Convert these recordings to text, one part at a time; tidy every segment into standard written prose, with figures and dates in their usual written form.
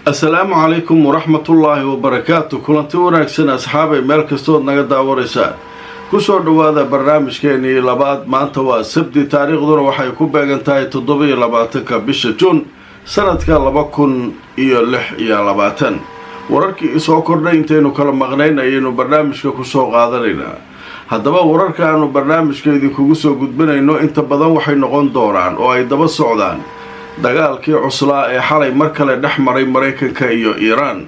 Asalaamu calaykum waraxmatullaahi wabarakaatu. Kulanti wanaagsan, asxaabay, meel kastood naga daawanaysaan, kusoo dhowaada barnaamijkeenii labaad. Maanta waa Sabti, taariikhduna waxay ku beegan tahay 27-ka bisha Juun, sanadka 2026. Wararkii soo kordhay intaynu kala maqnayn ayaynu barnaamijka kusoo qaadanaynaa. Haddaba, wararka aanu barnaamijka idinkugu soo gudbinayno inta badan waxay noqon doonaan oo ay daba socdaan dagaalkii cuslaa ee xalay mar kale dhex maray Maraykanka iyo Iiraan.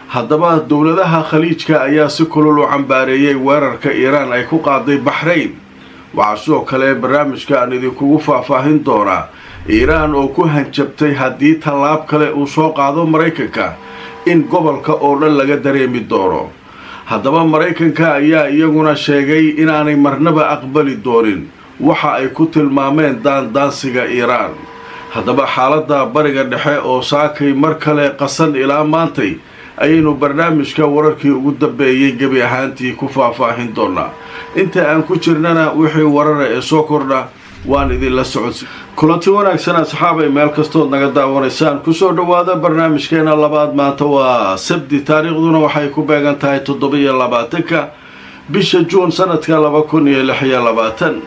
Haddaba, dowladaha Khaliijka ayaa si kulul u cambaareeyay weerarka Iiraan ay ku qaaday Baxrayn. Waxaa sidoo kale barnaamijka aan idinkugu faahfaahin doonaa Iiraan oo ku hanjabtay haddii tallaab kale uu soo qaado Maraykanka in gobolka oo dhan laga dareemi doono. Haddaba, Maraykanka ayaa iyaguna sheegay inaanay marnaba aqbali doonin waxa ay ku tilmaameen daandaansiga Iiraan. Haddaba, xaaladda Bariga Dhexe oo saakay mar kale qasan ilaa maantay ayaynu barnaamijka wararkii ugu dambeeyey gebi ahaantii ku faahfaahin doonaa. Inta aan ku jirnana wixii warara ee soo kordha waan idinla socodsi. Kulanti wanaagsan, asxaabay, meel kastood naga daawanaysaan, kusoo dhowaada barnaamijkeena labaad. Maanta waa Sabti, taariikhduna waxay ku beegan tahay 27-ka bisha Juun, sanadka 2026.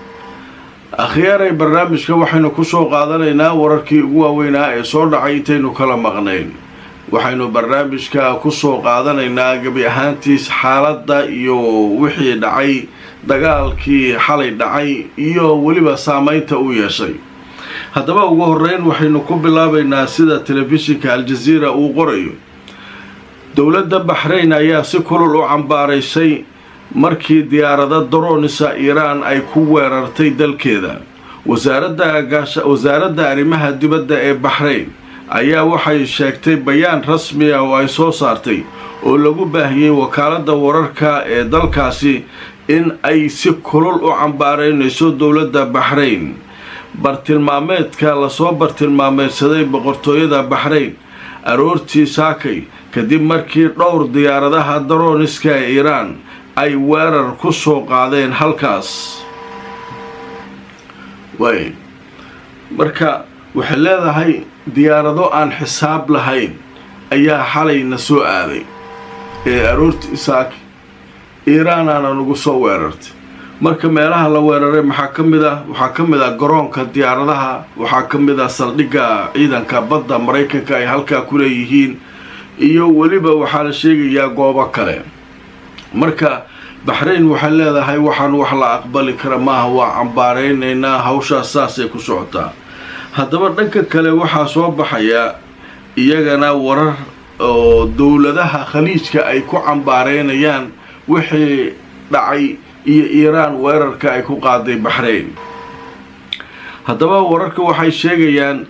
Akhyaaray, barnaamijka waxaynu kusoo qaadanaynaa wararkii ugu waaweynaa ee soo dhacay intaynu kala maqnayn. Waxaynu barnaamijka kusoo qaadanaynaa gebi ahaantiis xaaladda iyo wixii dhacay, dagaalkii xalay dhacay iyo weliba saameynta uu yeeshay. Haddaba, ugu horeyn waxaynu ku bilaabaynaa sida telefishinka Aljaziira uu qorayo: dowladda Baxrayn ayaa si kulul u cambaaraysay markii diyaarado drones-a Iiraan ay ku weerartay dalkeeda. Wasaaradda arrimaha dibadda ee Baxrayn ayaa waxay sheegtay bayaan rasmi ah oo ay soo saartay oo lagu baahiyey wakaaladda wararka ee dalkaasi in ay si kulul u cambaaraynayso dowladda Baxrayn bartilmaameedka lasoo bartilmaameedsaday boqortooyada Baxrayn aroortii saakay, kadib markii dhowr diyaaradaha drones-ka ee Iiraan ay weerar ku soo qaadeen halkaas. Way marka waxay leedahay diyaarado aan xisaab lahayn ayaa xalayna soo aaday ee aroortii saakay, Iiraanaana nagu soo weerartay. Marka meelaha la weeraray maxaa ka mid ah? Waxaa ka mid ah garoonka diyaaradaha, waxaa ka mid ah saldhigga ciidanka badda Maraykanka ay halkaa ku leeyihiin, iyo weliba waxaa la sheegayaa goobo kale. Marka Baxrayn waxay leedahay waxaan wax la aqbali kara maaha, waa cambaaraynaynaa hawshaas, saasay ku socotaa. Haddaba, dhanka kale waxaa soo baxaya iyagana warar oo dowladaha Khaliijka ay ku cambaareynayaan wixii dhacay iyo Iiraan weerarka ay ku qaaday Baxrayn. Haddaba, wararka waxay sheegayaan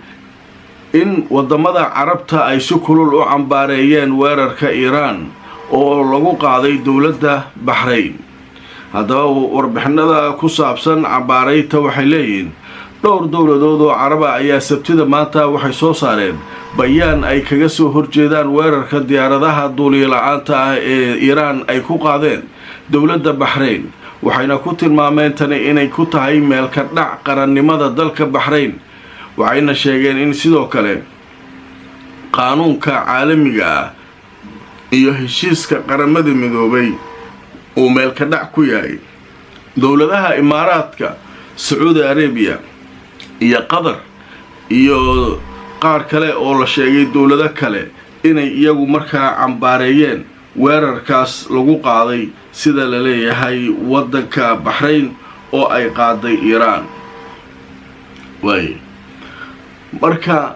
in wadamada Carabta ay si kulul u cambaareeyeen weerarka Iiraan oo lagu qaaday dowladda Baxrayn. Haddaba, warbixinada ku saabsan cambaaraynta waxay leeyihiin dhowr dowladood oo Caraba ayaa Sabtida maanta waxay soo saareen bayaan ay kaga soo horjeedaan weerarka diyaaradaha duuliye la-aanta ah ee Iiraan ay ku qaadeen dowladda Baxrayn, waxayna ku tilmaameen tani inay ku tahay meelka dhac qarannimada dalka Baxrayn. Waxayna sheegeen in sidoo kale qaanuunka caalamiga ah iyo heshiiska Qaramada Midoobay uu meelka dhac ku yahay. Dowladaha Imaaraadka, Sacuudi Arabiya iyo Qatar iyo qaar kale oo la sheegay dowlado kale inay iyagu markaa cambaareeyeen weerarkaas lagu qaaday, sida la leeyahay, waddanka Baxrayn oo ay qaaday Iiraan. Waay marka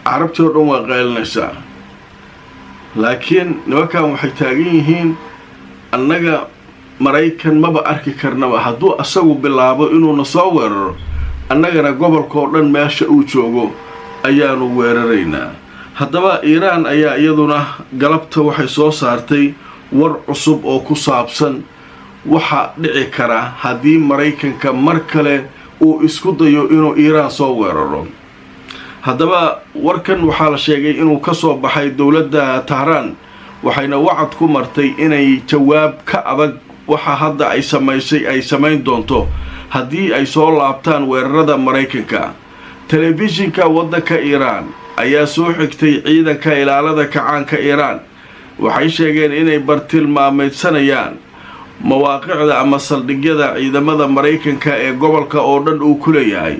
Carabtii oo dhan waa qaylinaysaa, laakiin nimankan waxay taagan yihiin annaga Maraykan maba arki karnaba. Hadduu asagu bilaabo inuuna soo weeraro, annagana gobolka oo dhan meesha uu joogo ayaanu weeraraynaa. Haddaba, Iiraan ayaa iyaduna galabta waxay soo saartay war cusub oo ku saabsan waxa dhici kara haddii Maraykanka mar kale uu isku dayo inuu Iiraan soo weeraro. Haddaba, warkan waxaa la sheegay inuu ka soo baxay dowladda Tahraan, waxayna wacad ku martay inay jawaab ka adag waxa hadda ay samaysay ay samayn doonto haddii ay soo laabtaan weerarada Maraykanka. Telefishinka waddanka Iiraan Ayaa soo xigtay ciidanka ilaalada kacaanka Iiraan. Waxay sheegeen inay bartilmaameedsanayaan mawaaqicda ama saldhigyada ciidamada Maraykanka ee gobolka oo dhan uu ku leeyahay,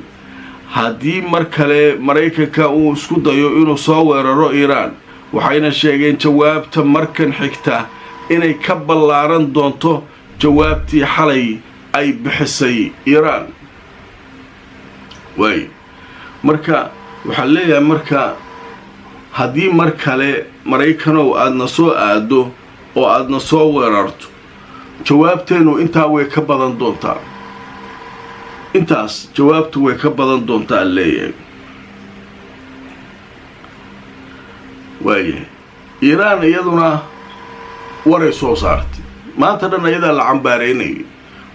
haddii mar kale Maraykanka uu isku dayo inuu soo weeraro Iiraan. Waxayna sheegeen jawaabta markan xigta inay ka ballaaran doonto jawaabtii xalay ay bixisay Iiraan. Waay, marka waxaan leeyahay, marka haddii mar kale Maraykanow aadna soo aado oo aadna soo weerarto, jawaabteennu intaa way ka badan doontaa. Intaas jawaabtu way ka badan doontaa, leeyahay. Waayahay, Iiraan iyaduna waray soo saartay. Maanta dhan iyadaa la cambaareynayay.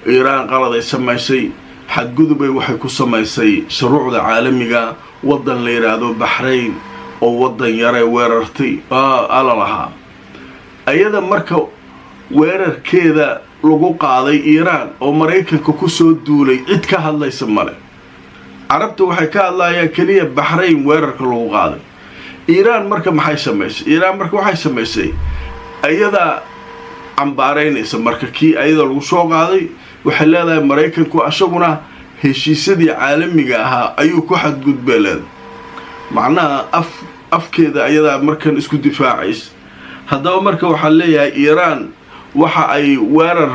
Iiraan qaladay samaysay, xadgudubay waxay ku samaysay shuruucda caalamiga. Waddan la yidhaahdo Baxrayn oo waddan yaray weerartay ala lahaa. Ayada marka weerarkeeda lagu qaaday Iiraan oo Maraykanka kusoo duulay, cid ka hadlaysa male. Carabta waxay ka hadlayaan keliya Baxrayn weerarka lagu qaaday. Iiraan marka maxay samaysay? Iiraan marka waxay samaysay, ayadaa cambaaraynaysa marka kii ayada lagu soo qaaday. Waxay leedahay Maraykanku asaguna heshiisyadii caalamiga ahaa ayuu ku xadgudbay leedahay. Macnaha afkeeda ayadaa markan isku difaacaysa. Haddaba marka waxaa leeyahay, Iiraan waxa ay weerar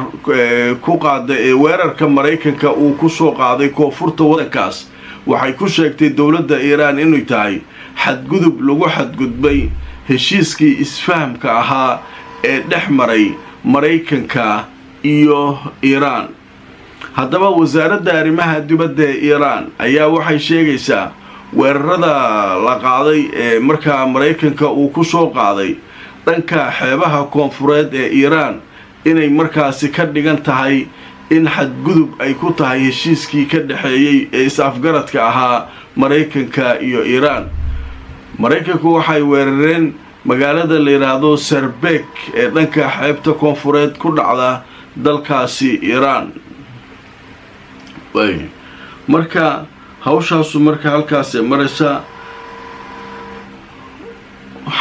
ku qaaday ee weerarka Maraykanka uu ku soo qaaday koonfurta waddankaas, waxay ku sheegtay dowladda Iiraan inay tahay xadgudub lagu xadgudbay heshiiskii isfahamka ahaa ee dhex maray Maraykanka iyo Iiraan. Haddaba wasaaradda arrimaha dibadda ee Iiraan ayaa waxay sheegaysaa weerarada la qaaday ee markaa Maraykanka uu ku soo qaaday dhanka xeebaha koonfureed ee Iiraan inay markaasi ka dhigan tahay in xadgudub ay ku tahay heshiiskii ka dhexeeyey ee is-afgaradka ahaa Maraykanka iyo Iiraan. Maraykanku waxay weerareen magaalada la yidhaahdo Serbek ee dhanka xeebta koonfureed ku dhacda dalkaasi Iiraan. Marka hawshaasu marka halkaasay maraysaa.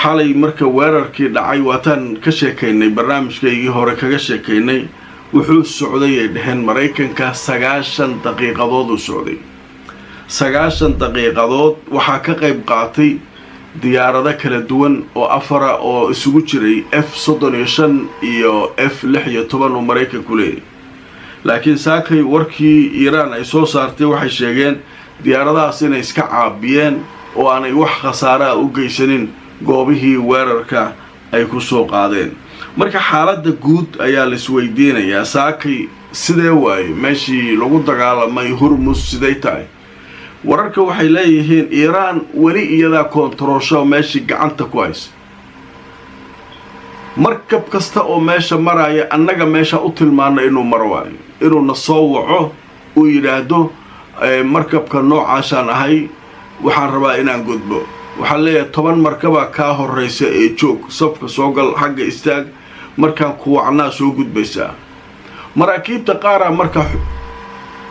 Xalay marka weerarkii dhacay, waataan ka sheekaynay, barnaamijkaygii hore kaga sheekaynay. Wuxuu socday, ay dhaheen Maraykanka, 90 daqiiqadood uu socday. 90 daqiiqadood waxaa ka qayb qaatay diyaarado kala duwan oo afara oo isugu jiray F-35 iyo F-16 uu Maraykanku leeyahy. Laakiin saakay warkii Iiraan ay soo saartay waxay sheegeen diyaaradahaas inay iska caabiyeen oo aanay wax khasaaraa u geysanin goobihii weerarka ay ku soo qaadeen. Marka xaaladda guud ayaa la isweydiinayaa saakay, sidee waaye meeshii lagu dagaalamay Hurmus, siday tahay? Wararka waxay leeyihiin Iiraan weli iyadaa koontaroosho meeshii gacanta ku haysa. Markab kasta oo meesha maraya annaga meesha u tilmaana inuu maro waayo, inuuna soo waco, uu yidhaahdo markabka noocaasaan ahay, waxaan rabaa inaan gudbo. Waxaan leeyahay 10 markabaa kaa horraysa ee joog, safka soo gal, xagga istaag, markaan kuwacnaa soo gudbaysaa. Maraakiibta qaaraa marka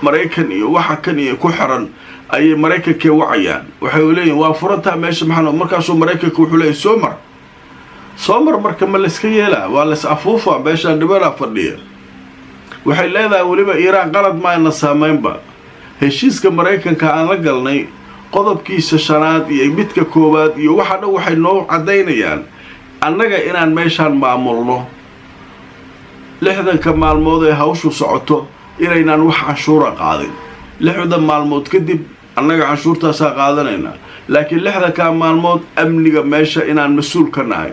Maraykan iyo waxa kan iyo ku xiran ayay Maraykankee wacayaan. Waxay leeyihin waa furantaa meesha, maxaa? Markaasuu Maraykanka wuxuu leeyahy soo mar, soo mar. Marka ma layska yeelaa? Waa lays afuufa, meeshaan dhibanaa fadhiya. Waxay leedahay weliba Iiraan qalad maayna saamaynba. Heshiiska Maraykanka aan la galnay qodobkiisa shanaad iyo midka koowaad iyo waxa dhan waxay noo caddaynayaan annaga inaan meeshaan maamulno 60-ka maalmood ee hawshu socoto, inaynaan wax canshuura qaadin. 60 maalmood kadib annaga canshuurtaasaa qaadanaynaa, laakiin 60-kaa maalmood amniga meesha inaan mas-uul ka nahay,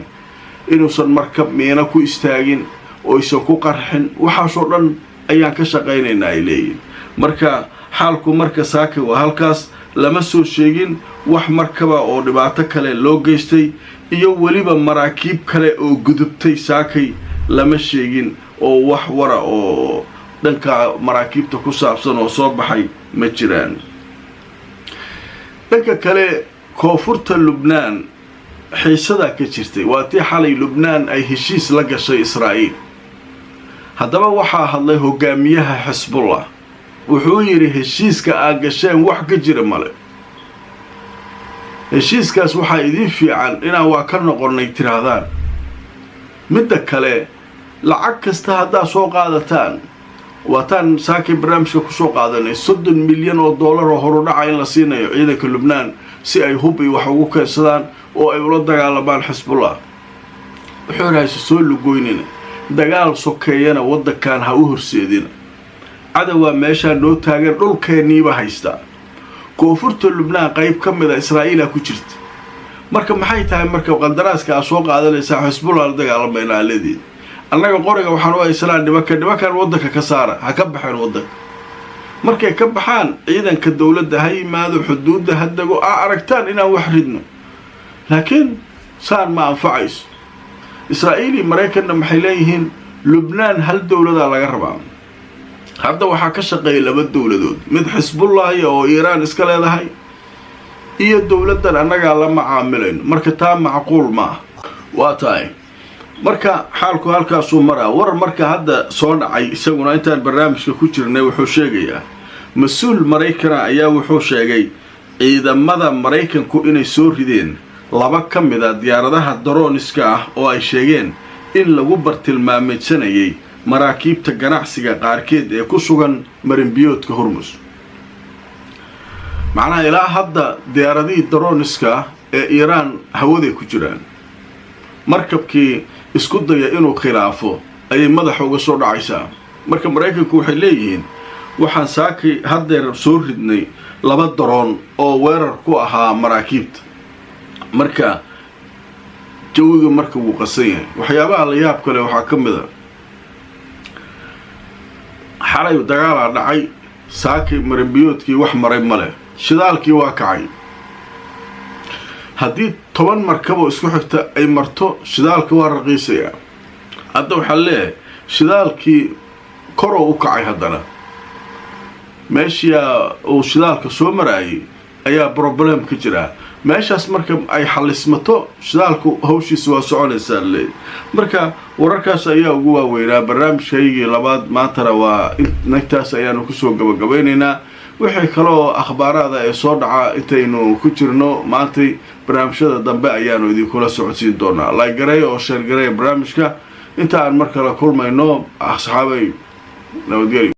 inuusan markab miino ku istaagin oo aysan ku qarxin, waxaasoo dhan ayaan ka shaqaynaynaa, ay leeyihin. Marka xaalku marka saaka waa halkaas. Lama soo sheegin wax markaba oo dhibaato kale loo geystay iyo weliba maraakiib kale oo gudubtay saakay lama sheegin, oo wax wara oo dhanka maraakiibta ku saabsan oo soo baxay ma jiraan. Dhanka kale, koonfurta Lubnaan xiisadaa ka jirtay. Waa tii xalay Lubnaan ay heshiis la gashay Israa'iil. Haddaba waxaa hadlay hogaamiyaha Xisbullah. Wuxuu yidhi heshiiska aa gasheen wax ka jira male. Heshiiskaas waxaa idiin fiican inaan waa ka noqonnay tiraahdaan. Midda kale, lacag kasta haddaad soo qaadataan, waataan saakay barnaamijka kusoo qaadanay $30 milyan oo horudhaca in la siinayo ciidanka Lubnaan si ay hub iyo wax ugu keensadaan oo ay ula dagaalamaan Xisbullah. Wuxuu hayse soo lugoynina, dagaal sokeeyana waddankan ha u horseedina. Cadowaa meeshaa noo taagan, dhulkeenniiba haystaa. Koonfurta Lubnaan qayb ka mida Israa'iila ku jirta. Marka maxay tahay marka qandaraaska aad soo qaadanaysaa? Xisbullah la dagaalamaynaa leediin. Annaga qoriga waxaan u haysanaa nimanka. Nimankan waddanka ka saara, ha ka baxeen waddanka. Markay ka baxaan, ciidanka dowladda ha yimaado, xuduudda ha dego, aa aragtaan inaan wax ridno. Laakiin saan ma anfacayso. Israa'iil iyo Maraykanna maxay leeyihiin? Lubnaan hal dowladaa laga rabaa. Hadda waxaa ka shaqeeya laba dowladood, mid Xisbullahi oo Iiraan iska leedahay iyo dowladdan annagaa la macaamilayno. Marka taa macquul ma ah. Waa tahay, marka xaalku halkaasuu maraa. War marka hadda soo dhacay isaguna intaan barnaamijka ku jirnay wuxuu sheegayaa, mas-uul Maraykana ayaa wuxuu sheegay ciidamada Maraykanku inay soo rideen laba ka mid a diyaaradaha drones-ka ah oo ay sheegeen in lagu bartilmaameedsanayay maraakiibta ganacsiga qaarkeed ee ku sugan marinbiyoodka Hormus. Macnaha, ilaa hadda diyaaradihii drones-ka ee Iiraan hawaday ku jiraan. Markabkii isku daya inuu khilaafo ayay madaxa uga soo dhacaysaa. Marka Maraykanku waxay leeyihiin, waxaan saaki haddeer soo ridnay laba drone oo weerar ku ahaa maraakiibta. Marka jawiga marka wuu qasan yahay. Waxyaabaha la yaab kale waxaa ka mid a, xalay dagaalaa dhacay, saaki marinbiyoodkii wax maray male, shidaalkii waa kacay. Haddii 10 markaboo isku xigta ay marto, shidaalka waa raqiisayaa. Hadda waxaa leeyahay shidaalkii koroo u kacay. Haddana meeshiyaa uu shidaalka soo maraayay ayaa problem ka jiraa. Meeshaas marka ay xallismato, shidaalku hawshiisa waa soconaysaa leeyahy. Marka wararkaas ayaa ugu waaweynaa barnaamijkaygii labaad. Maantana waa intaas ayaanu kusoo gabagabaynaynaa. Wixii kaloo akhbaaraada ee soo dhaca intaynu ku jirno maantay, barnaamijyada dambe ayaanu idinkula socodsiin doonaa. Like gareeya oo share gareeya barnaamijka. Inta aan mar kale kulmayno, asxaabay, nabadgelyo.